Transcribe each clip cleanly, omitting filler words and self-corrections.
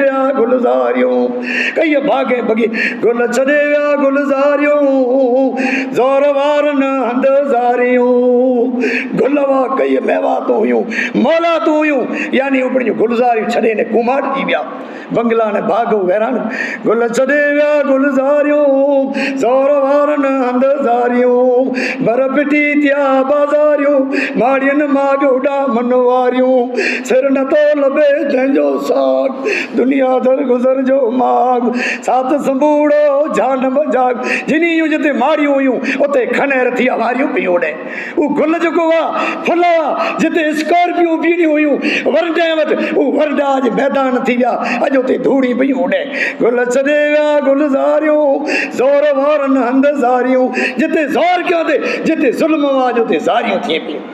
ويا گلزاريون، ڪئي باغ ۽ بغي گل ڇڏي ويا گلزاريون، زور وارن هنڌ زاريون. گل هئا ڪئي ميواتون هيون، مولاتون هيون، يعني اپڻيون جون گلزاريون ڇڏي ني ڪوماٽجي ويا. بنگلا ني باغ ويران گل ڇڏي ويا گلزاريون، زور وارن هنڌ زاريون. بر ڦٽي ٿيا بازاريون، ماڙين ماڳ اڏامن واريون. سر نه ٿو لڀي تنهنجو ساڳ، دنيا در گذر جو ماڳ. سات سنبوڙو جان مجاڳ، جنهي جون جتي ماڙيون هيون، اتي کنهر ٿيا واريون پيون اڏين. هو گل جيڪو هئا، ڦل هئا، جتي اسڪارپيون بيهڻيون هيون، ورنڊين وٽ، هو ورنڊا اڄ ميدان ٿي ويا، اڄ اتي ڌوڙي پيون اڏين. گل ڇڏي ويا گلزاريون، زور وارن هنڌ زاريون، جتي زور ڪيو اتي، جتي ظلم هئا اڄ اتي زاريون ٿي پيون.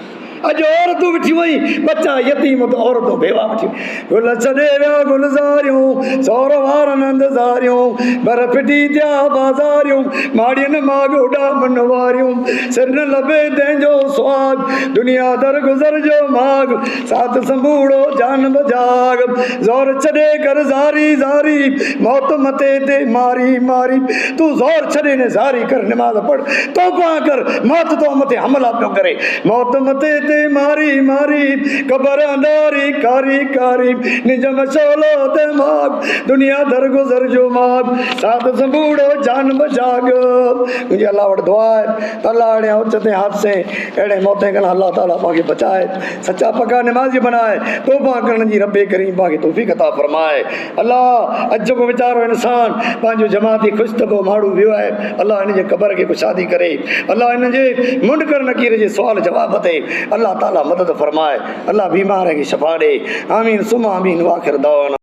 اڄ عورتون وٺيون وئي، ٻچا يتيم ته عورتون بيواه وٺيون. گل ڇڏي ويا گلزاريون، زور وارن هنڌ زاريون، بر ڦٽي ٿيا بازاريون، ماڙين ماڳ اڏامن واريون. سر نه لڀي تنهن جو سهاڳ، دنيا در گذر جو ماڳ. ساٿ سنبوڙو جان بجاڳ، زور ڇڏي ڪر زاري زاري، موت مٿي تي ماري ماري. تون زور ڇڏي نه زاري ڪر، نماز پڙھ، توبه ڪر، موت تو مٿي حملا پيو ڪري. موت مٿي تي ماري ماري، قبر انڌاري ڪاري ڪاري. نجم شعلو دماغ، دنيا درگذر جو ماڳ. ساڌ سنبوڙو جان بجاڳ. منهنجي الله وٽ دعا آهي ته الله اهڙي اوچتي حادثي اهڙي موتين کان الله تعالي پاڻ کي بچائي، سچا پڪا نمازي بنائي، توبه ڪرڻ جي رب ڪريم پاڻ کي توفيق عطا فرمائي. الله اڄ جيڪو ويچارو انسان پنهنجو جماعتي خوش طبع ماڻهو ويو آهي، الله هن جي قبر کي ڪشادي ڪري، الله هن جي منڪر نڪير جي سوال جواب تي الله تعالي مدد فرمائي، الله بيمار کي شفا ڏي، آمين ثم آمين واخر دعوانا.